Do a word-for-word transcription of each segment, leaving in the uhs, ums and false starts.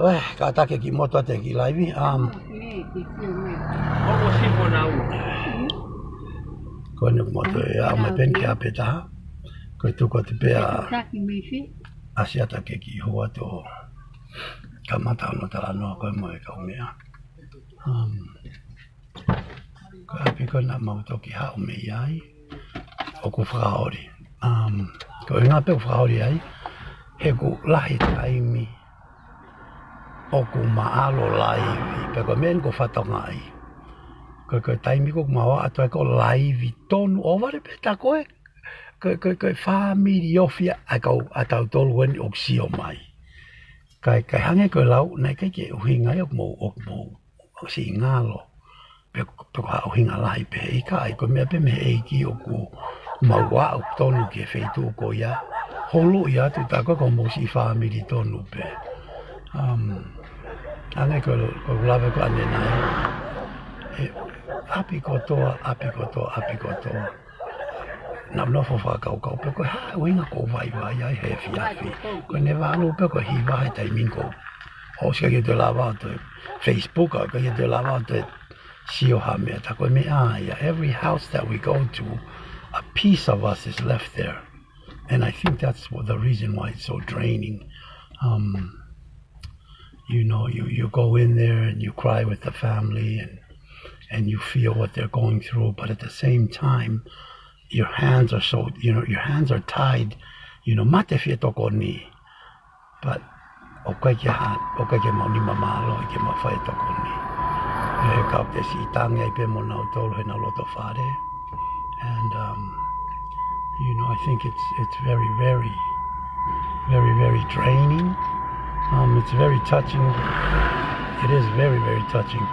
Ē, kātaki ke kiʻi motu atu e kiʻi laivi. Um, ko eni motu e ʻaho mai pē eni ki ʻapi ʻe taha. Ko e tuku atu pē ʻa Asiata ke kiʻi hū atu ʻo kamata hono talanoa ko ē mo e kau meʻa. Um, ko e ʻapi ko ē naʻa mau toki haʻu mei ai, ʻoku fakaoli. Um, ko e ʻuhinga pē ʻoku fakaoli ai, he ʻoku lahi e taimi ʻoku ma ʻalu ʻo laivi, pea ko e meʻa eni ʻoku ou fakatokangaʻi. Ko e, ko e taimi ko ē ʻoku ma ō atu ai ʻo laivi tonu, ʻo vale pē tā ko ē, ko e, ko e, ko e fāmili ofi ʻa e kau, ʻa tautolu eni ʻoku sio mai. Kae, kae hangē ko e lau, naʻe ʻikai ke ʻuhinga ia ʻoku mou, ʻoku mou ʻosi ngalo. Pe, pe ko ha ʻuhinga lahi pē, ʻikai, ko e meʻa pē mei he ʻEiki ʻoku mau aʻu tonu ki he feituʻu ko ia. Holo ia atu tā ko ē ko homou siʻi fāmili tonu pē. Um, hangē ko, ko e lave ko ē ʻanenai. ʻE, ʻapi kotoa, ʻapi kotoa, ʻapi kotoa. Naʻa nofo fakakaukau pē ko e hā e ʻuhinga ʻoku ou vaivai ai he efiafi. Ko e nevalu pē ko e hiva he taimi ko ē. ʻOsi ʻikai ke toe lava ʻo toe Facebook, ʻikai ke toe lava ʻo toe sio ha meʻa, tā ko e meʻa ia. Every house that we go to, a piece of us is left there. And I think that's what the reason why it's so draining. Um, you know, you, you go in there and you cry with the family and, and you feel what they're going through, but at the same time, your hands are so, you know, your hands are tied, you know, mate fie tokoni. But ʻoku ʻikai ke ha, ʻoku ʻikai ke mau nima mālohi ke mau fai tokoni. ʻE, kau te siʻi tangi ai pē mo nautolu he nau loto fale. And, um, you know, I think it's, it's very, very, very, very draining. Um, it's very touching. It is very, very touching.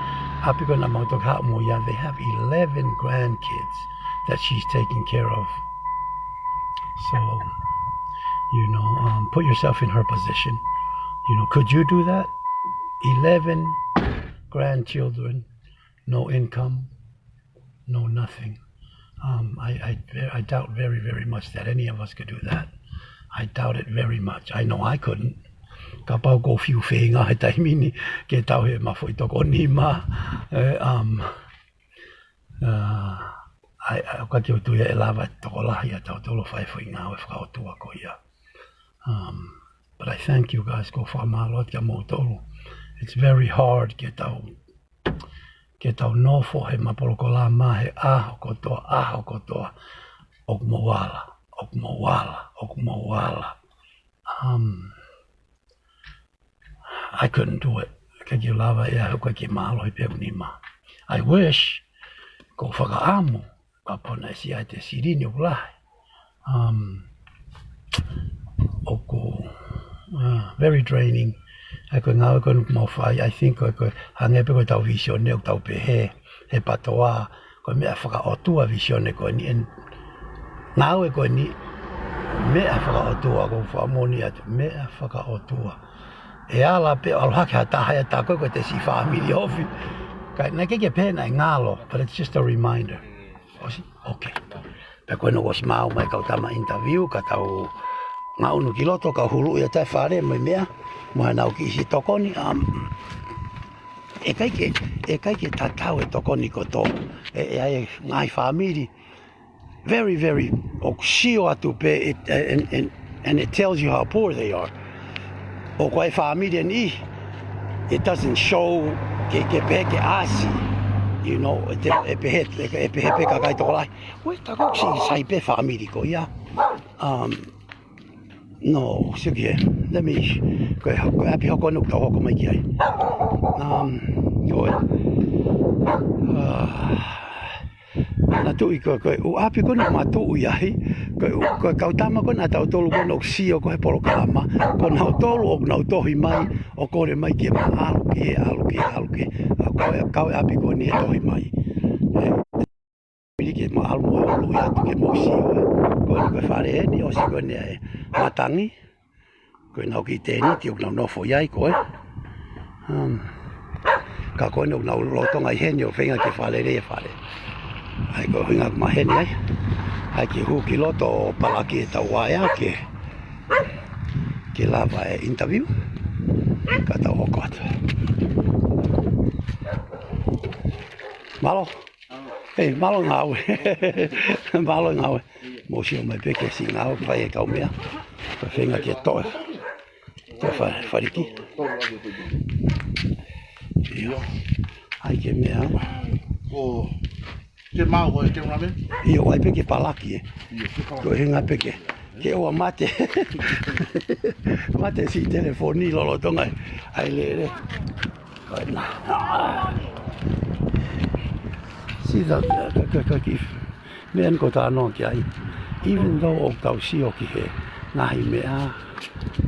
ʻApi ko ē naʻa mau toki haʻu mo ia, they have eleven grandkids that she's taking care of. So, you know, um, put yourself in her position. You know, could you do that? Eleven grandchildren, no income, no nothing. Um, I, I, I doubt very, very much that any of us could do that. I doubt it very much. I know I couldn't. Kapau ʻoku ou fiu feinga he taimi ni ke tau he ma foʻi tokoni ma. Eh, um, uh, I, I, ʻoku ʻikai ke u tui ʻe lava e tokolahi ʻa tautolu ʻo fai foʻi ngāue fakaʻotua ko ia. Um, but I thank you guys, ʻoku ou fakamālō atu kia moutolu. It's very hard ke tau, ke tau nofo he ma polokalama he ʻaho kotoa, ʻaho kotoa. ʻOku mou ala, ʻoku mou ala, ʻoku mou ala. Um, I couldn't do it. ʻIkai ke u lava ia he ʻoku ʻikai ke mālohi pē ʻeku nima. I wish, ʻoku ou fakaʻamu, kapau naʻe siʻi ʻa e silini ʻoku lahi. Um, ʻoku, uh, very draining. ʻA ia ko e ngāue ko eni ʻoku mau fai, I think ko e, ko e, hangē pē ko ʻetau vīsone ʻoku tau pehē, he PTOA, ko e meʻa fakaʻotua vīsone ko eni, ʻa e ngāue ko eni, meʻa fakaʻotua, ʻoku ou fakamoʻoni atu, meʻa fakaʻotua. ʻE ala pē ʻo ʻalu hake ha taha ia tā ko ē ko e te siʻi fāmili ofi. Kae naʻe ʻikai ke pehē naʻe ngalo, but it's just a reminder. ʻOsi? Okay. Pea ko ena kuo ʻosi maʻu mai e kau tama interview, ka tau ngaʻunu ki loto, kau huluʻi atu e fale mo e meʻa, mo ʻenau kiʻi siʻi tokoni, um, ʻe ʻikai ke, ʻe ʻikai ke tatau e tokoni kotoa, ʻe, ʻe ʻi ai e ngaahi fāmili, very, very, ʻoku sio atu pē, it, and, and, and it tells you how poor they are. ʻOku ʻi ai e fāmili ʻe niʻihi, it doesn't show ke, ke pehē ke ʻasi, you know, ʻe te, ʻe pehē, ʻe, ʻe pehē pē kakai tokolahi. Ue, tā ko ē ʻoku siʻi sai pē fāmili ko ia. Um, no, sio ki ai. Let me, ko e, ko e ʻapi hoko eni ʻoku tau hoko mai ki ai. Um, ko e, uh, naʻa tuʻu ʻi ko e, ko e ʻū ʻapi ko ena ʻoku ma tuʻu ʻi ai, ko e ʻū, ko e kau tama ko ena ʻa tautolu ko ena ʻoku sio ko ē he polokalama, ko nautolu ʻoku nau tohi mai, ʻo kole mai ke ma ʻalu ki, ʻalu ki, ʻalu ki. ʻA ko e, kau e ʻapi ko eni ʻe tohi mai. ʻE, pili ke ma ʻalu mo ʻalu ia atu ke mou sio, ē. Ko eni ko e fale eni, ʻosi ko eni e matangi. Ko ʻenau kiʻi tēniti ʻoku nau nofo ʻi ai ko ē. Um, ka ko eni ʻoku nau lolotonga ʻi heni ʻo feinga ke fakalelei e fale. ʻA ia ko e ʻuhinga ʻoku ma heni ai. ʻA ia ke hū ki loto ʻo palaki ʻetau vaea ke, ke lava e interview, ka tau hoko atu. Mālō. Hei, mālō ngāue. Mālō ngāue. Mou sio mai pē ki he siʻi ngāue fai e kau meʻa. Ko e feinga ke toʻo. Toʻo fa-, faliki. ʻIo. ʻAi ke meʻa. Ko Ke mau ko e ke mame? ʻIo, ʻai pē ke palaki e. ʻIo, ke palaki. Ko e hinga pē ke. Ke ʻoua mate. Mate siʻi telefoni lolotonga ai lele. Ko e na. See that, ka, ka, ka ki. Meʻa ko e talanoa ki ai. Even though ʻoku tau sio ki he ngaahi meʻa,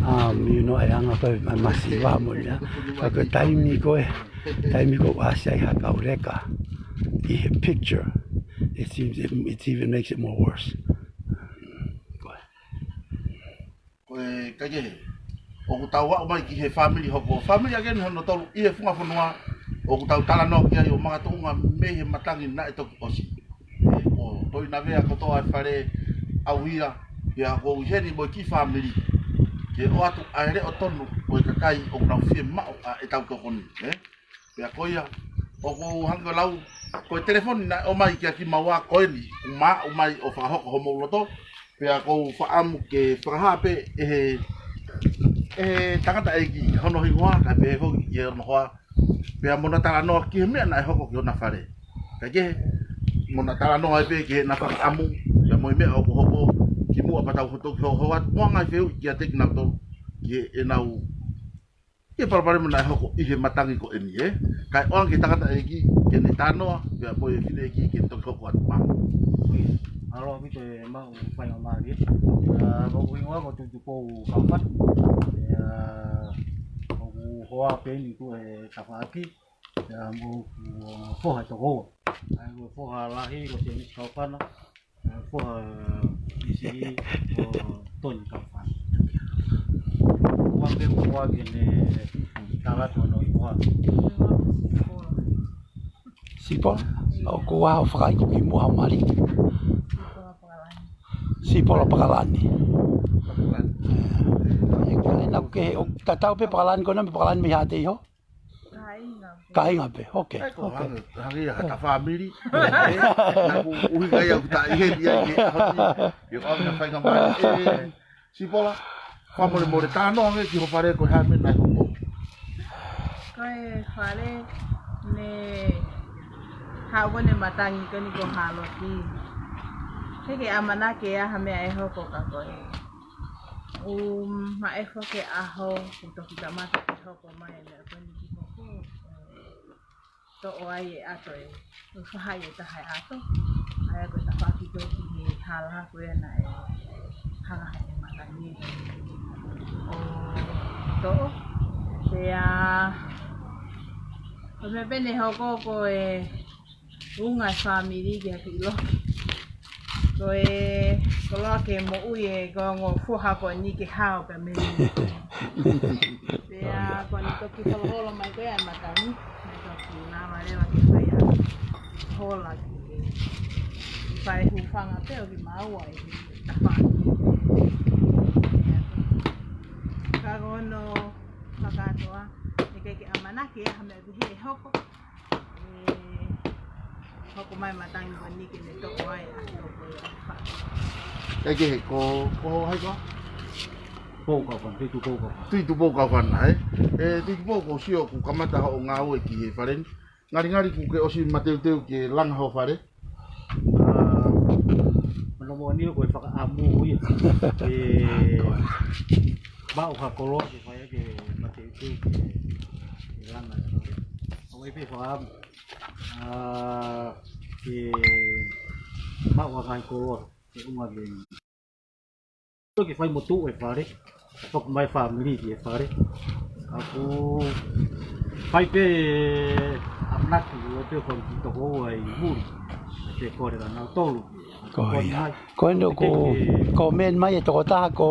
um, you know, e anga ko e ma-, masiva mo e meʻa. Ka ko e taimi ko e, taimi ko ʻoku ʻasi ai ha kau leka ʻi he picture, it seems it, it even makes it more worse. Ko e kaikehe, ʻoku tau aʻu mai ki he family hoko. Family again hono tolu ʻi he funga fonua, ʻoku tau talanoa ki ai ʻo makatuʻunga mei he matangi naʻe toki ʻosi. ʻE, ko Toinavea kotoa e fale ʻauhia, pea ko ʻi heni mo e kiʻi family. Ke ʻoatu ʻa e leʻo tonu ʻo e kakai ʻoku nau fiemaʻu ʻa e tau tokoni, ē? Pea ko ia, ʻoku ou hanga ʻo lau, ko e telefoni naʻe ʻomai kia kimaua ko eni, ʻoku ma ʻomai ʻo fakahoko homou loto, pea ʻoku ou fakaʻamu ke fakahā pē ʻe he, ʻe he tangataʻeiki, hono hingoa, kae pehē foki ki hono hoa, pea mo ʻena talanoa ki he meʻa naʻe hoko ki hona fale. Kaikehe, mo ʻena talanoa ai pē ki heʻena fakaʻamu, pea mo e meʻa ʻoku hoko, kimuʻa pea tau hoto ki hoho atu, mo e ngaahi fehuʻi kiate kinautolu, ki heʻenau Ke palopalema naʻe hoko ʻi he matangi ko eni, ē? Kae ʻoange ki he tangataʻeiki ke ne talanoa, pea mo e fineʻeiki ke ne toki hoko atu pē. Mālō ʻaupito e maʻu faingamālie. ʻA, ko hoku hingoa ko Tuitupou Kaufana. ʻA, ko hoku hoa pē eni ko e tafaʻaki. ʻA, mo hoku foha ʻe toko ua. ʻA, ko e foha lahi ko Semisi Kaufana. Foha ʻe siʻi ko Toni Kaufana. Ua ke ua ke ne tala atu hono hingoa. Sipola, ʻoku ʻi ai hoʻo fakaʻai ko kimuʻa hoʻo mali? Sipola Pakalani. ʻE, ʻe, naʻa ke, ʻo tatau pē Pakalani ko ena mo Pakalani mei Haʻateiho? Kāinga pē. Kāinga pē, okay, okay. Hangē, hangē ia ha ta family. Naʻa ku ʻuhinga ia ʻoku ta ʻi heni ai ke ʻaho ni. ʻIo, ʻoange ha faingamālie. ʻE, Sipola, fakamolemole talanoa ange ki ho fale ko e hā e meʻa naʻe hoko. Ko e fale ne haʻu ko eni matangi ko eni ko Hāloti. He ke ʻamanaki ʻe ʻi ai ha meʻa ʻe hoko ka ko e. ʻOku maʻu e foʻi ʻaho, ʻoku toki kamata ke hoko mai e meʻa ko eni ki hoko, ʻe, toʻo ai e ʻato ē, ʻo fahaʻi e taha e ʻato. ʻA ia ko e tafaʻaki toki he hala ko ē naʻe hanga ʻe he matangi ʻo toʻo. Pea, ko e meʻa pē ne hoko ko e, ʻuhinga e fāmili ki ha kiʻi loki. Ko e, ko e loa ke moʻui e ko e ongo foha ko eni ke hao pē mei heni. Pea ko eni toki holoholo mai ko ia e matangi. Naʻe toki lava leva ke fai ʻa e hola ki he, fai hūfanga pē ʻo kimaua ʻi he tafaʻaki. Ka ko hono fakakātoa, ʻikai ke ʻamanaki ʻe ʻi ai ha meʻa pehē ʻe hoko. ʻE, hoko mai matangi ko eni ke ne toʻo ai ʻa e toko ia ʻo fā. ʻE kehe, ko, ko hai koā? Pou Kaufana, Tuitupou Kaufana. Tuitupou Kaufana, ē? ʻE, Tuitupou, kuo u sio kuo kamata hoʻo ngāue ki he fale ni. Ngalingali kuo ke ʻosi mateuteu ke langa ho fale. ʻA, mano mo ni ko e fakaʻamu ia. ʻE, maʻu ha koloa ke fai ke mateuteu ke, ke langa e fale. ʻOku ʻi ai pē fakaʻamu. ʻA, ke maʻu ha ngaahi koloa ke ʻunga ke toki fai mo tuʻu e fale, foki mai fāmili ki he fale. ʻOku fai pē ʻamanaki ʻo te fai ki toko ua ʻi muli, te kole kinautolu. Ko ia. Ko eni ʻoku, ko e meʻa mai e tokotaha ko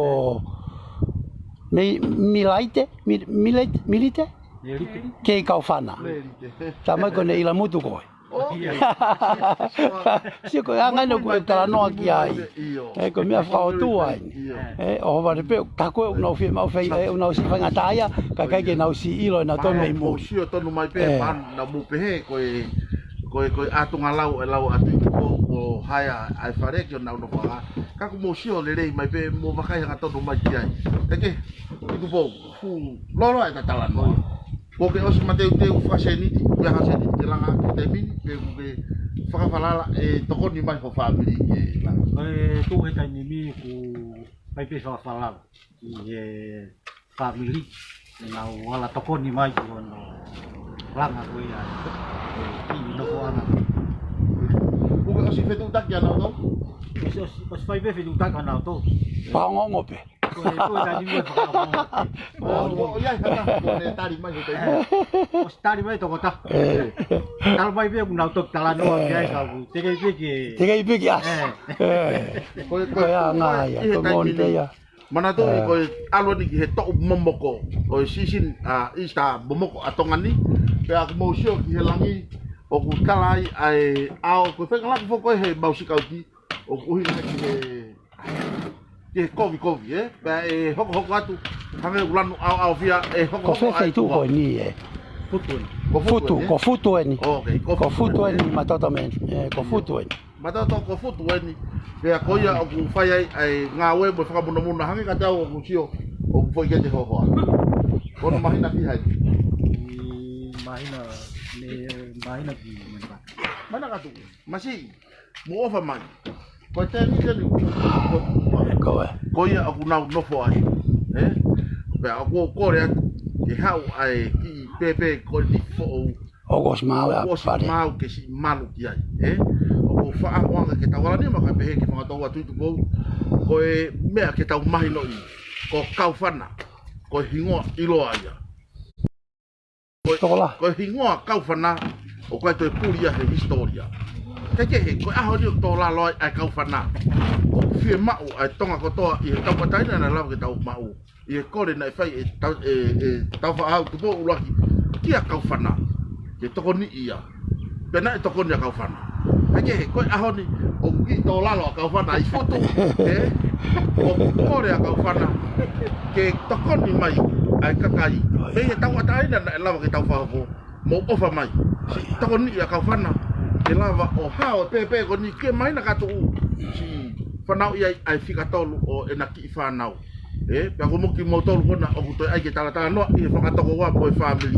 Mei-, Milaite, Mi-, Milaite, Milite? Milite. Kei Kaufana. Milite. Tamai ko eni ʻi Lamutu koe. Sio ko e anga ʻeni ʻoku ou talanoa ki ai. ʻIo. ʻE, ko e meʻa fakaʻotua ʻeni. ʻE, ʻo vale pē, ka ko e ʻoku nau fiemaʻu fai, ʻe, ʻoku nau siʻi faingataʻaʻia, ka ʻikai ke nau siʻi ʻilo ʻe nautolu mei muli. Mou sio tonu mai pē, ʻe, pea naʻa mou pehē, ko e, ko e, ko e ʻātunga lau, ʻe lau atu i ko, ko hai ʻa e fale ke nau nofo ai. Ka ʻoku mou sio lelei mai pē, mou vakai hangatonu mai ki ai. ʻE ke, Tuʻitupou, fuʻu lōloa ʻeta talanoa. Kuo ke ʻosi mateuteu fakasēniti, pe ha sēniti ke langa ki he taimi ni, pe kuo ke fakafalala ʻe tokoni mai ho fāmili ke langa? Ko e tuʻu he taimi ni ʻoku fai pē fakafalala ʻi he fāmili, ʻe nau ala tokoni mai ki hono langa ko ia ʻe kiʻi nofoʻanga. Kuo ke ʻosi fetuʻutaki ʻa nautolu? ʻOsi, ʻosi, ʻosi fai pē fetuʻutaki ʻa nautolu. Fakaongoongo pē. Ko e, ko e taimi ʻoku fakaongoongo. ʻO, ʻo, ʻo, ia, ia, ia, ko e tali mai he taimi. ʻOsi tali mai tokotaha. ʻE. Tala mai pē ʻoku nau toki talanoa ki ai ka ʻoku teʻeki pē ke. Teʻeki pē ke ʻasi. ʻE. ʻE. Ko e, ko e, ko e anga ia, ʻi he ko e taimi ni. Ia. Manatuʻi ko e ʻalu ʻeni ki he toʻu momoko. Ko e season, ʻa, Easter momoko ʻa Tonga ni. Pea ʻoku mou sio ki he langi, ʻoku tala ai ʻa e ʻao, ko e fengalaki foki ko e he mau sikauti, ʻoku ʻuhinga ki he ke kovikovi, ē? Pea ʻe hokohoko atu, hangē ʻoku lanu ʻaoʻaofia, ʻe hokohoko atu. Ko fē feituʻu ko eni, ē? Futu eni. Ko Futu, ko Futu eni. ʻOkei, ko Futu eni, Matoto mei heni, ē, ko Futu eni. Matoto, ko Futu eni. Pea ko ia ʻoku fai ai ʻa e ngāue mo e fakamunamuna, hangē kiate au ʻoku sio, ʻoku foʻi ke te hohoa. Ko hono māhina fiha eni? ʻI māhina, mei māhina ki māhina. Māhina ka tuʻu. Masiʻi. Mou ʻofa mai. Ko e tēniti eni, ko, ko, ko ia ʻoku nau nofo ai. Ē? Pea ʻoku ou kole atu ke haʻu ʻa e kiʻi pēpē ko eni foʻou. ʻOku ʻosi maau ʻa e fale. ʻOku ʻosi maau ke siʻi malu ki ai. Ē? ʻOku ou fakaʻamu ange ke tau ala nima kae pehē ki he fanga tokoua Tuʻitupou. Ko e meʻa ke tau mahinoʻi. Ko Kaufana. Ko e hingoa ʻiloa ia. Ko e, ko e hingoa Kaufana, ʻoku ʻikai toe puli ia he hisitōlia. Kaikehe, ko e ʻaho ni ʻoku tō lalo ai ʻa e Kaufana. ʻOku fiemaʻu ʻa e Tonga kotoa ʻi he tauʻatāina naʻe lava ke tau maʻu. ʻI he kole naʻe fai ʻe Tau, ʻe, ʻe Tāufaʻāhau Tupou ʻUluaki kia Kaufana. Ke tokoniʻi ia. Pea naʻe tokoni ʻa Kaufana. Kaikehe, ko e ʻaho ni, ʻoku kiʻi tō lalo ʻa Kaufana ʻi Futu, ē? ʻOku kole ʻa Kaufana ke tokoni mai ʻa e kakai. Mei he tauʻatāina naʻe lava ke tau fakahoko, mou ʻofa mai. Siʻi tokoniʻi ʻa Kaufana ke lava ʻo hao e pēpē ko eni ki he māhina ka tuʻu. Siʻi fanauʻi ai ʻa e fika tolu ʻo ʻena kiʻi fānau. Ē, pea ko moki moutolu kona ʻoku toe ʻai ke talatalanoa ʻi he fanga tokoua mo e fāmili.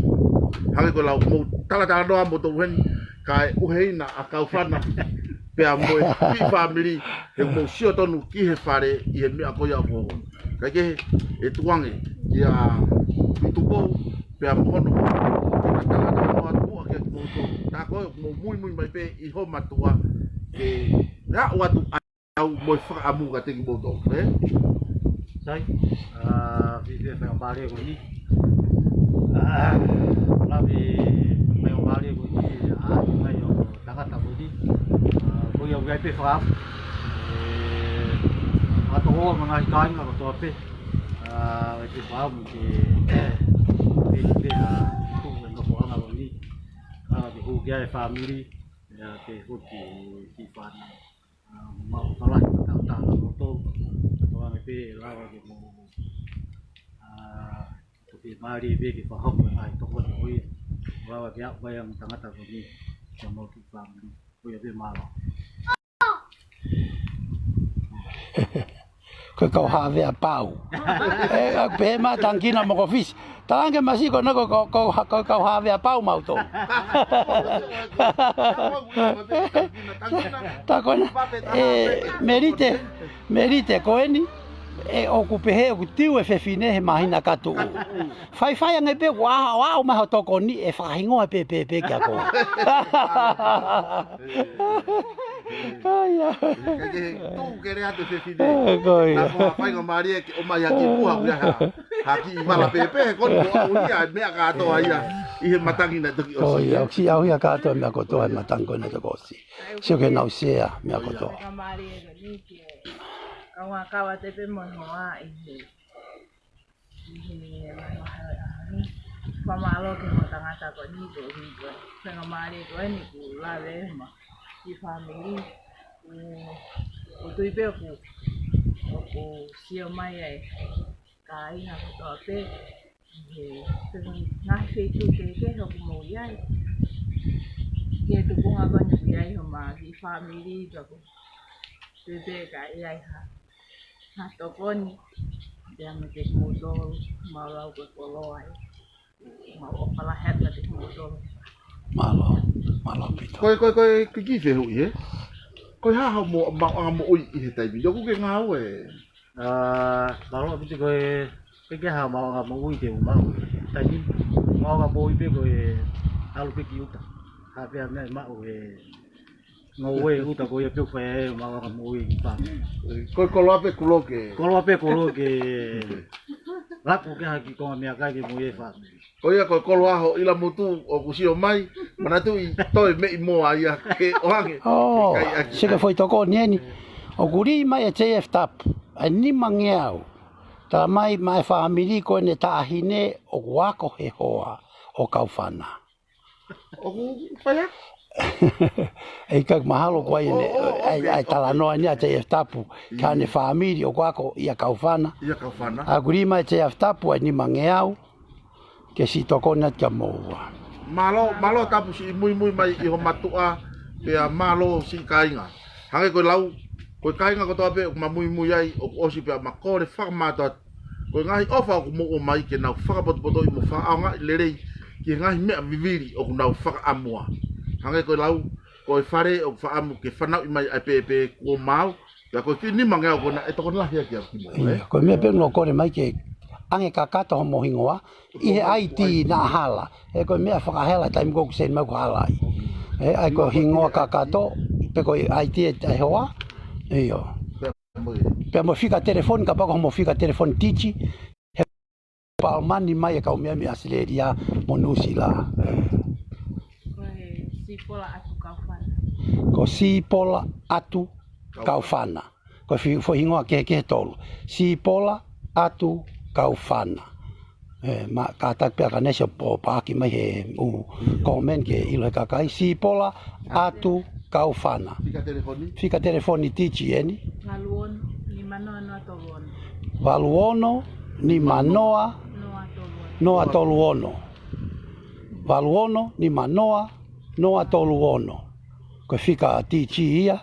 Hangē ko e lau mou talatalanoa moutolu heni, kae ʻuheina ʻa Kaufana. Pea mo e kiʻi fāmili, he mou sio tonu ki he fale ʻi he meʻa ko ia ʻoku hoko. Kaikehe, ʻe tuku ange kia Tuʻitupou, pea mo hono, ke na talatalanoa atu muʻa kia kimoutolu. Tā ko ē, mou muimui mai pē ʻi ho mātuʻa, ke aʻu atu au mo e fakaʻamu kiate kimoutolu, ē? Sai, ʻa, fiefia faingamālie ko eni. ʻA, lave faingamālie ko eni, ʻa, mai ʻo tangata ko eni. ʻA, ko ia ʻoku ʻi ai pē fakaʻamu. ʻE, fakatokoua mo e ngaahi kāinga kotoa pē. ʻA, ʻi ai pē fakaʻamu ke, ke, ke, ʻa, tuʻu e nofoʻanga ko eni. ʻA, ke hū ki ai e fāmili, ʻa, ke hū ki, ki fānau. ʻA, mau talahi, tautau, loto, toa me pē, lava ke mo, ʻa, toki mālie pē ke fakahoko e ngaahi tokoni ko ia. Lava ke aʻu mai ʻa e tangata ko eni, kia mau kiʻi fāmili. Ko ia pē mālō. Ko e kau Havea Pau. ʻE, ʻa, pehē mai Tangikina mo Kofisi. Talaange masiʻi ko ena ko, ko, ko, ko e kau Havea Pau mautolu. Tā ko ena, ʻe, Melite, Melite ko eni, ʻe, ʻoku pehē ʻoku tiu e fefine he māhina ka tuʻu. Faifai ange pē, ʻoua, ʻoua, ʻoua mai ho tokoni ʻe fakahingoa pē, pē, pē kia koe. ʻAi, ʻa. Kaikehe, tuʻu ke lea atu e fefine. ʻE, ko ia. Naʻa ko ha faingamālie ke ʻomai ha kiʻi puha, ʻoku ʻi ai ha, ha kiʻi vala pēpē, ko eni ko au ia, meʻa kātoa ia, ʻi he matangi naʻe toki ʻosi. Ko ia, ʻoku siʻi ʻauhia kātoa meʻa kotoa, he matangi ko ē naʻe toki ʻosi. Sio ki heʻenau sea, meʻa kotoa. Faingamālie ko eni ki he kaungā Kauatepe mo e hoa ʻi he, ʻi he vahevahe ʻo e ʻaho ni. Fakamālō ki he tangata ko eni, ko eni ko e faingamālie ko eni kuo lave mo e fāmili. ʻOku, ʻoku ou tui pē ʻoku, ʻoku sio mai ai kāinga kotoa pē he, he ngaahi feituʻu kehekehe ʻoku mou ʻi ai. Ki he tuʻunga ko eni ʻoku ʻi ai homau kiʻi fāmili, ʻoku ou tui pē ka ʻi ai ha, ha tokoni, pea mei he kimoutolu, mau lau ko e koloa ia. Mau ʻofa lahi atu kiate kimoutolu. Mālō, mālō ʻaupito. Ko e, ko e, ko e kiʻi fehuʻi, ē? Ko e hā hoʻomou, maʻuʻanga moʻui ʻi he taimi ni? ʻOku ke ngāue? ʻA, mālō ʻaupito. Ko e, ʻikai ke ʻi ai ha maʻuʻanga moʻui te u maʻu he taimi ni. Maʻuʻanga moʻui pē ko e ʻalu pē ki ʻuta. Hā pē ha meʻa ʻe maʻu he ngoue ʻuta, ko ia pē ʻoku fai ai e maʻuʻanga moʻui ki fāmili. Ko e koloa pē kuo loke. Koloa pē kuo loke. Laku ke ha kiʻi konga meʻakai ke moʻui e fāmili. Ko ia ko e koloa hoʻo ʻilamutu ʻoku sio mai, manatuʻi toe meʻi moa ia ke ʻoange. Oh, ke kai ʻaki. Sio ki he foʻi tokoni eni. ʻOku lī mai e J F Tapu ʻa e nimangeau. Tala mai maʻa e fāmili ko ʻene taʻahine ʻoku ako he hoa ʻo Kaufana. ʻOku fai ā? ʻIkai, mahalo ko e ʻai ʻene, ʻo, ʻo, ʻai, ok, ʻai ok. Talanoa eni ʻa J F Tapu, ki haʻane fāmili ʻoku ako ʻia Kaufana. ʻIa Kaufana. ʻOku lī mai J F Tapu ʻa e nimangeau, ke siʻi tokoni atu kia moua. Mālō, mālō Tapu siʻi muimui mai ʻi ho mātuʻa, pea mālō siʻi kāinga. Hangē ko e lau, ko e kāinga kotoa pē ʻoku ma muimui ai, ʻoku ʻosi pea ma kole fakamātoato. Ko e ngaahi ʻofa ʻoku mou ʻomai ke nau fakapotopotoʻi mo fakaʻaongaʻi lelei ki he ngaahi meʻa vivili ʻoku nau fakaʻamua. Hangē ko e lau, ko e fale ʻoku fakaʻamu ke fanauʻi mai ʻa e pēpē kuo maau, pea ko e kiʻi nimangeau ko ena ʻe tokoni lahi ʻaki au kimoua, ē? ʻIa, ko e meʻa pē ʻoku ou kole mai ke ʻange kakato hoʻomou hingoa, ʻi he I D naʻa hala. He ko e meʻa fakahela taimi ko ē ʻoku send mai ʻoku hala ai. Ē, ʻai ko e hingoa kakato, pe ko e I D ʻa e hoa. ʻIo. Pea mo e fika telefoni, kapau ko hoʻomou fika telefoni titi, he palomani mai e kau meʻa mei ʻAositelēlia mo Nuʻusila. Ko e Sipola atu Kaufana. Ko Sipola atu Kaufana. Ko e fi-, foʻi hingoa kehekehe ʻe tolu. Sipola atu Kaufana. Ē, ma, kātaki pē ʻa Kanesi ʻo paʻaki mai he ʻū comment ke ʻilo he kakai. Sipola atu Kaufana. Fika telefoni? Fika telefoni titi eni. Valu ono nima noa noa tolu ono. Valu ono nima noa noa tolu ono. Valu ono nima noa noa tolu ono. Ko e fika titi ia.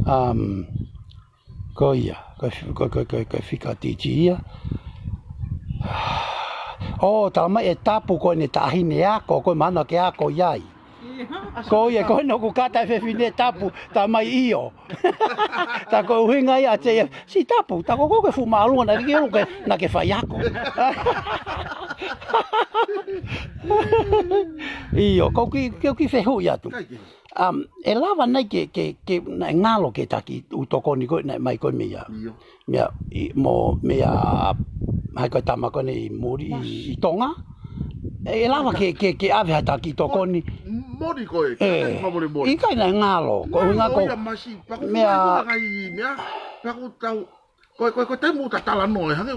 Um, ko ia, ko e fi-, ko, ko, ko, ko e fika titi ia. ʻO, tala mai ʻe Tapu ko ʻene taʻahine ako, ko e mahino ke ako ia ai. Ko ia, ko ʻene ʻoku kata e fefine ʻe Tapu, tala mai ʻio. Tā ko e ʻuhinga ia ʻa J F, siʻi Tapu, tā ko ē ko e fuʻu māʻolunga naʻa ke ʻilo ke, naʻa ke faiako. ʻIo, ko e kiʻi, ko e kiʻi fehuʻi atu. Um, ʻe lava nai ke, ke, ke, naʻe ngalo ke taki ʻū tokoni ko ē, naʻe mai ko ē meia. ʻIo. Meia, ʻi, mo, meia, hai ko e tama ko eni ʻi muli, ʻi, ʻi Tonga. ʻE lava ke, ke, ke ʻave ha taki tokoni. Moli ko ē, ē, ke taki moli moli. ʻIkai naʻe ngalo, ko e ʻuhinga ko ia masi, paku meia, fuʻu ngai meia, paku tau, Ko e, ko e, ko e taimi ʻoku ta talanoa ai, hangē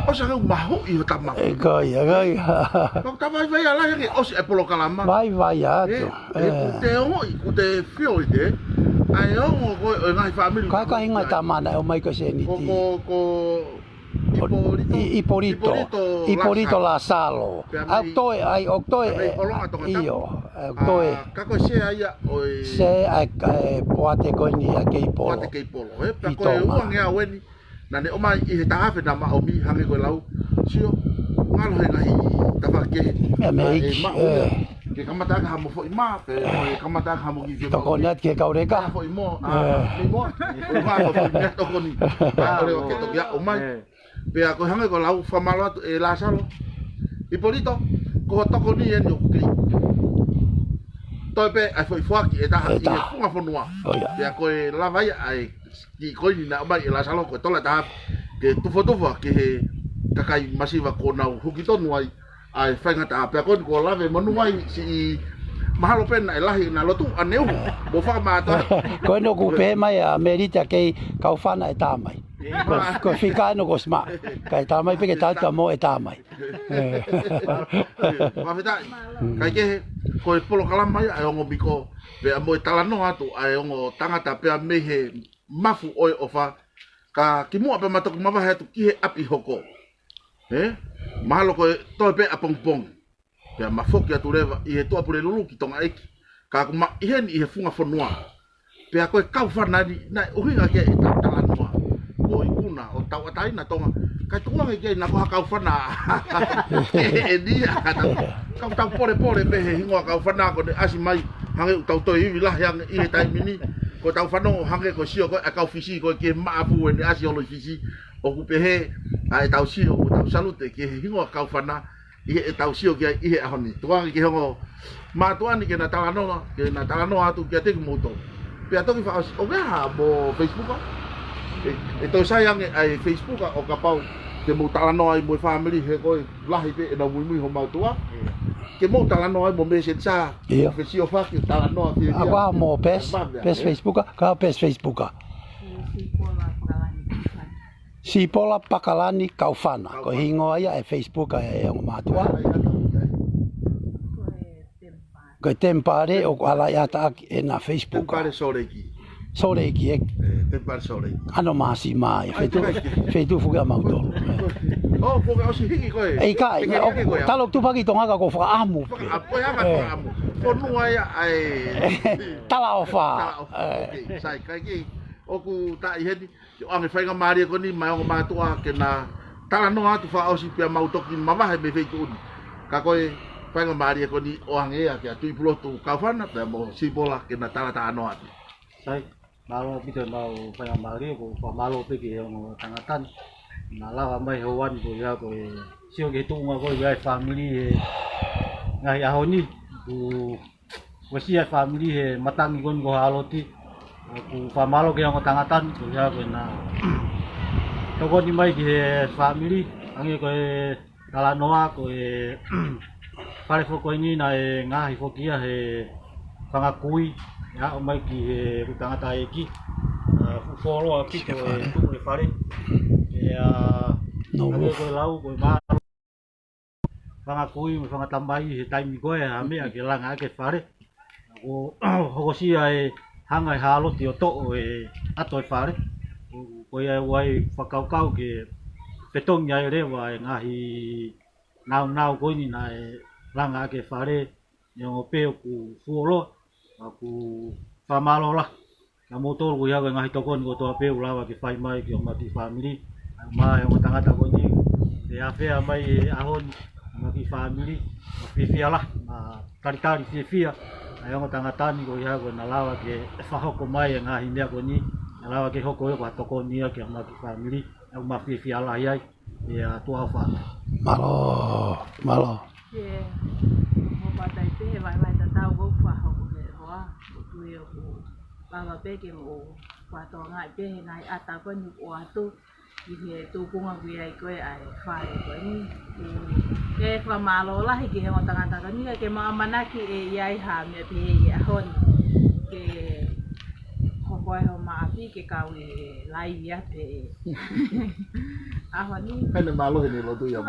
ʻosi hangē ʻoku mahuʻi ho tama. ʻE, ko ia, ko ia. Ko e ta vaivai ʻa lahi hangē ʻosi e polokalama. Vaivai atu. Ē, ē, ē. Kuo te ongoʻi, kuo te feel it, ē? ʻA e ongo ko ē ʻo e ngaahi fāmili. Ko e kāinga tama naʻe ʻomai ko ē ʻe Seniti. Ko, ko, ko ʻIpolito. ʻI-, ʻIpolito. ʻIpolito Lasalo. ʻIpolito Lasalo. Pea ʻoku mei, toe, ʻai, ʻoku toe, pea mei ʻolonga Tongatapu. ʻIo, ʻoku toe. ʻA, ka ko e sea ia ʻo e sea ʻa e, ʻa e poate ko eni ʻa Keipolo. Poate Keipolo, ē? Pea ko e ʻUangeau eni, naʻa ne ʻomai ʻi he taha afe naʻa ma ʻomi hangē ko e lau. Sio, ngalo he ngaahi tafaʻaki kehe. Meʻa, meʻa ē, maʻu ia. Ke kamata ʻaki ha mo foʻi mā, pe ke kamata ʻaki ha mo kiʻi fie tokoni atu ki he kau leka. Foʻi mō, ʻa, ē, foʻi mō. Foʻi mā, foʻi meʻa tokoni. Pea ʻoua ke toki ʻomai. Ē. Pea ko e hangē ko e lau fakamālō atu ʻe Lasalo. ʻIpolito, ko hoʻo tokoni eni ʻoku kei toe pē ʻa e foʻi foaki ʻe taha ʻi he funga fonua. ʻO ia. Pea ko e lava ia ʻa e kiʻi koini naʻe ʻomai ʻe Lasalo ko e tola ʻe taha ke tufotufa ki he kakai masiva kuo nau huki tonu ai ʻa e faingataʻa. Pea ko eni kuo lave monū ai siʻi mahalo pē naʻe lahi ʻena lotu ʻaneuhu. Mo fakamātoa. Ko eni ʻoku pehē mai ʻa Melita kei Kaufana ʻe tā mai. Ko, ko e fika ʻeni kuo ʻosi maʻu. Kae tala mai pē ke tau ta mo e tala mai. Fakafetaʻi. Kae kehe, ko e polokalama ia ʻa e ongo miko, pea mo e talanoa atu ʻa e ongo tangata pea mei he mafu ʻo e ʻofa, ka kimuʻa pea ma toki mavahe atu ki he ʻapi hoko. Ē? Mahalo ko e toe pē ʻapongipongi. Pea ma foki atu leva ʻi he Tuʻapulelulu ki Tongaʻeiki. Ka ʻoku ma ʻi heni ʻi he funga fonua. Pea ko e kaufana ni, naʻe ʻuhinga ki ai ʻetau talanoa. Ko e ikuna ʻo tauʻatāina Tonga. Kae tuku ange ki ai naʻa ko ha kaufana. ʻE ni a tau, kau tau polepole pē he hingoa kaufana ko ʻene ʻasi mai. Hangē ʻoku tau toe ivi lahi ange ʻi he taimi ni. Ko ʻetau fanongo hangē ko e sio ko ē ʻa e kau Fisi ko ē ki he maʻapu ʻene ʻasi holo ʻi Fisi. ʻOku pehē ʻa ʻetau sio, ʻoku tau salute ki he hingoa kaufana ʻi heʻetau sio ki ai ʻi he ʻaho ni. Tuku ange ki he ongo mātuʻa ni ke na talanoa, ke na talanoa atu kiate kimoutolu. Pea toki fakaʻosi, ʻoku ʻi ai ha mo Facebook ʻa? ʻE, ʻe toe sai ange ʻa e Facebook ʻa ʻo kapau te mou talanoa ai mo e fāmili he ko e lahi pē ʻenau muimui homau tuʻa. Ke mou talanoa ai mo Messenger, ʻIo. Fesiofaki, talanoa fiefia. ʻA ko ha mo pes, Mavea, pes ē? Facebook ʻa, ka pes Facebook ʻa. Sipola Pakalani Kaufana. Ko e hingoa ia e Facebook ʻa e ongo mātuʻa. Ko e Temipale ʻoku ʻalaiʻataʻaki ʻena Facebook. Temipale Sōleki. Sōleki ē. Ē, Temipale Sōleki. ʻAno māsi mai, ʻAi, feituʻu, ʻai. Feituʻu fuke ʻa mautolu. ʻŌ, ko e ʻosi hiki ko ē. ʻIkai, Hiki, ʻo, hiki ko ē. Talo tupaki Tonga ka ko fakaʻamu. Fakaʻamu, ko e anga Ē. fakaʻamu. Fonua ia ʻa e Talaʻofa. Talaʻofa. Ē. Ok, sai, kae kehe, ʻoku tā ʻi heni. ʻOange faingamālie ko eni maʻa e ongo mātuʻa ke na talanoa atu fakaʻosi pea mau toki mavahe mei feituʻu ni. Ka ko e faingamālie ko eni ʻoange ia kia Tuʻipulotu Kaufana pea mo Sipola ke na talatalanoa atu. Sai, mālō ʻaupito e mau faingamālie, ʻoku ou fakamālō pē ki he ongo tangata ni. Na lava mai he ʻaho ni ko ia ko e sio ki he tuʻunga ko ia e fāmili he ngaahi ʻaho ni. ʻOku uesia e fāmili he matangi ko eni ko Haloti. ʻOku fakamālō ki he ongo tangata ni, ko ia ko ʻena tokoni mai ki he fāmili, hangē ko e talanoa, ko e fale foki ko eni naʻe ngaohi foki ia he fanga kui, ʻe aʻu mai ki he ʻū tangataʻeiki, ʻa, fuʻu fuoloa ʻaupito e tuʻu e fale. ʻIo, hangē ko e lau, ko e mālō fanga kui mo e fanga tamai he taimi ko ē ha meʻa ke langa ʻaki e fale. ʻOku hokosia e hanga ʻe Haloti ʻo toʻo e ʻato e fale. Ko ia ʻoku ʻi ai e fakakaukau ke fetongi ai leva e ngaahi naunau ko eni naʻe langa ʻaki e fale, neongo pē ʻoku fuoloa, ʻoku fakamālō lahi kia moutolu ko ia ko e ngaahi tokoni kotoa pē ʻoku lava ke fai mai ki homau kiʻi fāmili. ʻA e ongo tangata ko eni, ʻe afea mai e ʻaho ni, homau kiʻi fāmili, ʻoku fiefia lahi, ʻoku talitali fiefia ʻa e ongo tangata ni ko ia ko ʻena lava ke fakahoko mai e ngaahi meʻa ko eni, ʻe lava ke hoko ia ko ha tokoni ia ki homau kiʻi fāmili, ʻoku mau fiefia lahi ai. ʻIo, tuʻa ʻofa atu. Mālō, mālō. ʻIo, mo patai pē he vaivai tatau ʻoku fakahoko he hoa, ʻoku ou tui ʻoku lava pē ke mou fakatokangaʻi pē he ngaahi ʻata ko eni ʻoku ʻoatu, ʻi he tuʻunga ʻoku ʻi ai ko ē ʻa e fale ko eni. Ke fakamālō lahi ki he ongo tangata ko eni, ke mau ʻamanaki ʻe ʻi ai ha meʻa pehē ʻi he ʻaho ni. Ke hoko ai homau ʻapi ke kau ʻi he laivi ʻa pē. ʻAho ni. Hei, ne mālohi ni lotu ia.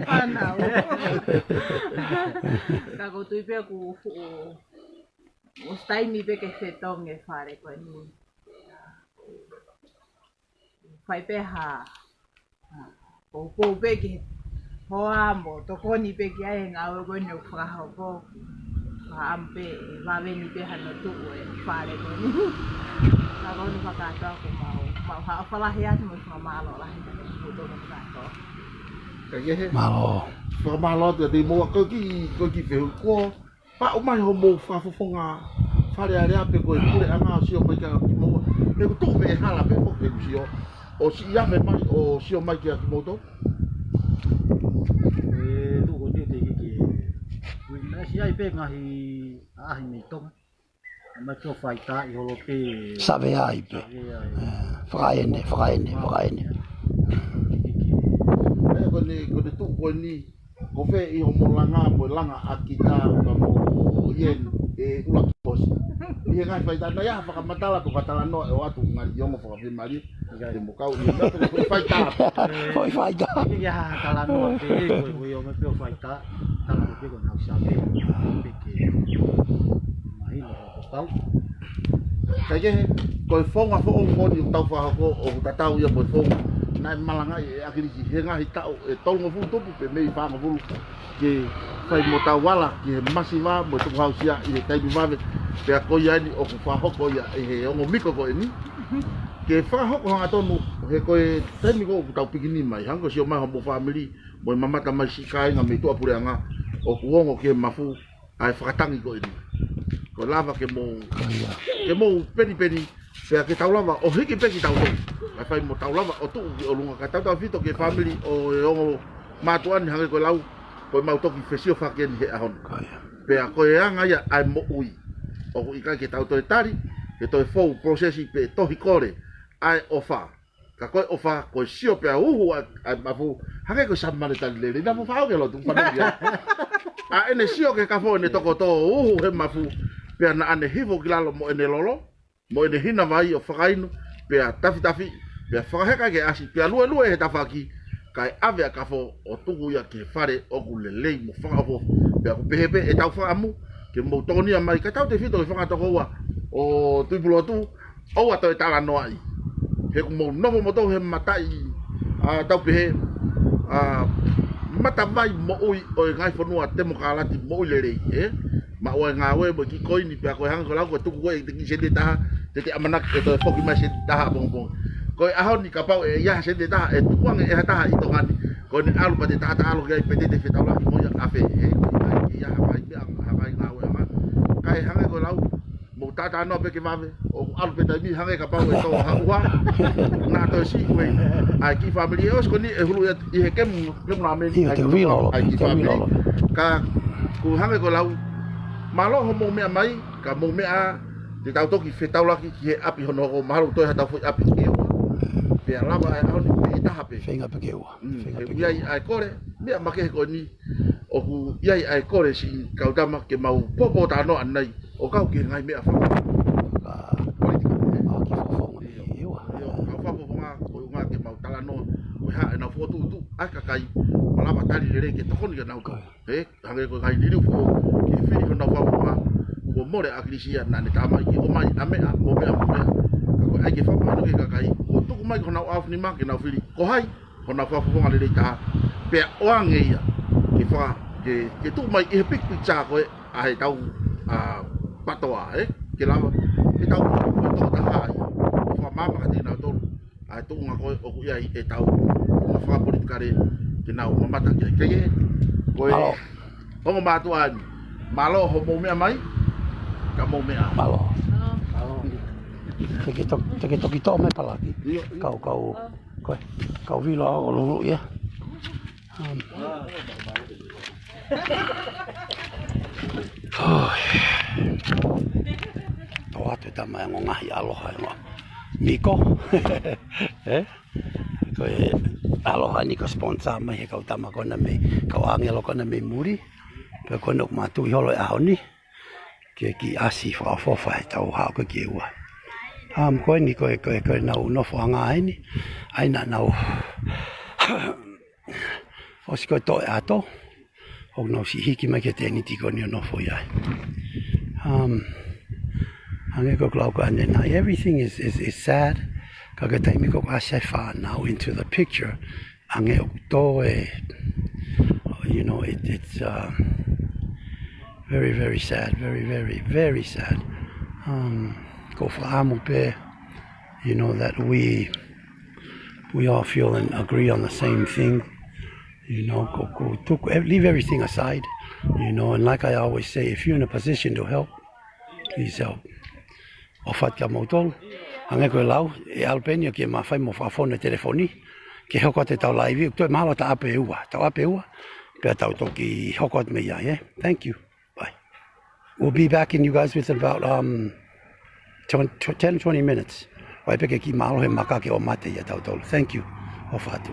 Fānau. Ka ʻoku ou tui pē ʻoku fuʻu, ʻosi taimi pē ke fetongi e fale ko eni. Fai pē ha, ha, poupou pē ki he hoa mo tokoni pē ki ai he ngāue ko eni ʻoku fakahoko. Fakaʻamu pē, ʻe vave ni pē hano tuʻu e fale ko eni. Ka ko eni fakatoa ko mau, mau ha ʻofa lahi atu mo e fakamālō lahi atu mo e tokoni fakatoa. Ka ʻi he Mālō. Fakamālō atu ʻiate kimoua ko e kiʻi, ko e kiʻi fehuʻi ko ē. Pea ʻomai homou fakafofonga Fale Alea pe ko e puleʻanga ʻo sio mai kia kimoua. He ʻoku tuʻu pē hala pē foki ʻeku sio. ʻOsi afe mai ʻo sio mai kia kimoutolu. ʻE tuʻu ko eni te hiki. Ui, naʻe ʻosi ʻi ai pē ngaahi ʻaʻahi mei Tonga. Mai tō faitaʻi holo pē. Save ai pē. Save ai. Ē, fakaʻene, fakaʻene, fakaʻene. Hiki. Ē, ko eni, ko eni tuʻu ko eni. Ko fē ʻi hoʻomo langa, mo e langa ʻa kita, ka mo ʻi heni, ʻe ʻuluaki posi. ʻI He ngaahi faitā, naʻe ʻi ai ha fakamatala pe fakatalanoa ʻe ʻoatu ngali ongo fakafiemālie. Te mo kau ʻi he meʻa pe ko e faitā. Ko e faitā. Ke ha talanoa pe, ko e, ko e ongo pe ʻo faitā. Tala ko e pe ko e nau sāme. Pe ke mahino ko e kau. Kaikehe, ko e founga foʻou ko eni ʻoku tau fakahoko ʻoku tatau ia mo e founga naʻe malangaʻi ʻe ʻAkilisi he ngaahi taʻu ʻe tolungofulu tupu pe mei fāngofulu ke fai mo tau ala ki he masiva mo e tukuhausia ʻi he taimi vave. Pea ko ia eni ʻoku fakahoko ia ʻe he ongo miko ko eni. Ke fakahoko hangatonu he ko e taimi ko ē ʻoku tau pikinima ai, hangē ko e sio mai homo fāmili mo e mamata mai siʻi kāinga mei tuʻapuleʻanga ʻoku ongo ki he mafu ʻa e fakatangi ko eni. Ko e lava ke mou, ke mou penipeni, pea ke tau lava ʻo hiki pē kitautolu. ʻA e fai mo tau lava ʻo tuʻu ki ʻolunga ka tautautefito ki he fāmili ʻo e ongo mātuʻa ni hangē ko e lau, ko e mau toki fesiofaki eni he ʻaho ni. Pea ko e anga ia ʻa e moʻui. ʻOku ʻikai ke tau toe tali, ke toe fou prosesi pe tohi kole, ʻa e ʻofa. Ka ko e ʻofa, ko e sio pea uhu ʻa, ʻa e mafu, hangē ko e Sāmane tali lele, naʻa mo fao ke lotu, fānau ia. ʻA ʻene sio ki he kafo ʻene tokotō uhu he mafu, pea naʻa ne hifo ki lalo mo ʻene lolo, mo ʻene hina vai ʻo fakainu, pea tafitafi, pea fakaheka ke ʻasi, pea luelue he tafaʻaki, kae ʻave ʻa e kafo ʻo tuku ia ki he fale ʻoku lelei mo fakaʻofoʻofa, pea ʻoku pehē pē ʻetau fakaʻamu, ke mou tokonia mai, ka tautefito ke fanga tokoua ʻo Tuʻipulotu, ʻoua toe talanoaʻi. He ʻoku mou nofo moutolu he mataʻi, ʻa, tau pehē, ʻa, matavai moʻui ʻo e ngaahi fonua temokalati moʻui lelei, ē? Maʻu ʻa e ngāue mo e kiʻi koini pea ko e hangē ko e lau ko e tuku ko ē ʻe te kiʻi sēniti ʻe taha, te te ʻamanaki ʻe toe foki mai sēniti ʻe taha ʻapongipongi. Ko e ʻaho ni kapau ʻe ʻi ai ha sēniti ʻe taha, ʻe tukuange ʻe ha taha ʻi Tonga ni, ko ʻene ʻalu pea te taʻataʻalo ki ai pe te te fetaulaki mo ia ʻafē, ē? Ko e ʻikai ke ʻi ai ha fai meʻa, ha fai ngāue ʻanga. Kae hangē ko e lau, mou tātānoa pē ke vave, ʻo ʻalu pē taimi hangē kapau ʻe tō ha ʻuha, naʻa toe siʻi ko ē ʻa e kiʻi fāmili ʻe ʻosi ko eni ʻe hulu ia ʻi he kemu, kemu nā meni ʻIo, ʻa e te kiʻi uilo tō, ʻa e kiʻi te uilo fāmili. Ka, ʻoku hangē ko e lau, mālō hoʻomou meʻa mai, ka mou meʻa, te tau toki fetaulaki ki he ʻapi hono hoko, mahalo toe ha tau foʻi ʻapi ke ua. Pea lava ʻa e ʻaho ni pē ʻe taha pē. Feinga pē ke ua. Mm, Feinga he pē ʻoku ʻi ai ʻa e kole, meʻa makehe ko eni, ʻoku ʻi ai ʻa e kole siʻi kau tama ke mau pōpōtalanoa ʻanenai, ʻo kau ki he ngaahi meʻa faka-, ʻa, politika, ē? ʻA, ki he fofonga, ʻio. ʻIo, ʻio, kau fakafofonga, ko e ʻuhinga ke mau talanoa, ko e hā ʻenau fokotuʻutuʻu ʻa e kakai, malava tali lelei ke tokoni ke nau Ko ia. Ē, hangē ko e ngaahi liliu foʻou, ke fili honau fakafofonga, kuo mole ʻa ʻAkilisi ia naʻa ne tā mai ke ʻomai ʻa e meʻa, mo e meʻa, mo e meʻa. Ka ko e ʻai ke fakamahino ki he kakai, kuo tuku mai ko honau ʻaofinima ke nau fili, ko hai, honau fakafofonga lelei taha, pea ʻoange ia, ke faka-, ke, ke tuku mai ʻi he big picture ko ē, ʻa e tau, ʻa, patoa, ē? Ke lava, ke tau, ke tau taha ai. Fakamaama kiate kinautolu. ʻA e tuʻunga ko ē ʻoku ʻi ai ʻetau, ʻa, fakapolitikale, ke nau mamata ki ai. Kaikehe, ko e, Mālō. ongo mātuʻa ni. Mālō hoʻomou meʻa mai, ka mou meʻa. Mālō. Mālō. Te ke to-, te ke toki toʻo mai palaki. ʻIo, ʻio. Kau, kau. Ko e, kau vila ʻo lulu ia. Um, oh. Tō atu e tama e ongo ngaahi aloha e ongo. Miko. Ē? Ko e aloha ni ko e sponsor mai he kau tama ko ena mei, kau ʻāngelo ko ena mei muli. Pea ko ena ʻoku mātuʻi holo e ʻaho ni. Ke kiʻi ʻasi fakaʻofoʻofa he tau haʻu ko ē ki ʻEua. Um, ko eni ko e, ko e, ko e nau nofoʻanga eni. ʻAi naʻa nau ʻosi ko ē toʻo e ʻato. ʻOku nau siʻi hiki mai ki he tēniti ko eni ʻo nofo ai. Um, hangē ko e lau ko ē ʻanenai, everything is, is, is sad. Ka ko e taimi ko ē ʻoku ʻasi ai e fānau into the picture, hangē ʻoku tō e, you know, it, it's, uh, very, very sad, very, very, very sad. Um, ʻoku ou fakaʻamu pē, you know, that we, we all feel and agree on the same thing. You know, ʻoku, ʻoku tuku, eh, leave everything aside. You know, and like I always say, if you're in a position to help, please help. ʻOfa atu kia moutolu. Hangē ko e lau, ʻe ʻalu pē eni ʻo ke mafai mo fakafonu e telefoni. Ke hoko atu e tau laivi, toe mahalo ta ʻape ua, tau ʻape ua. Pea tau toki hoko atu mei ai, ē? Thank you. Bye. We'll be back in you guys with about, um, twen-, tw-, ten, twenty minutes. ʻOua pē ke kiʻi mālohi e maka ke ʻomai ia ʻa tautolu. Thank you. ʻOfa atu.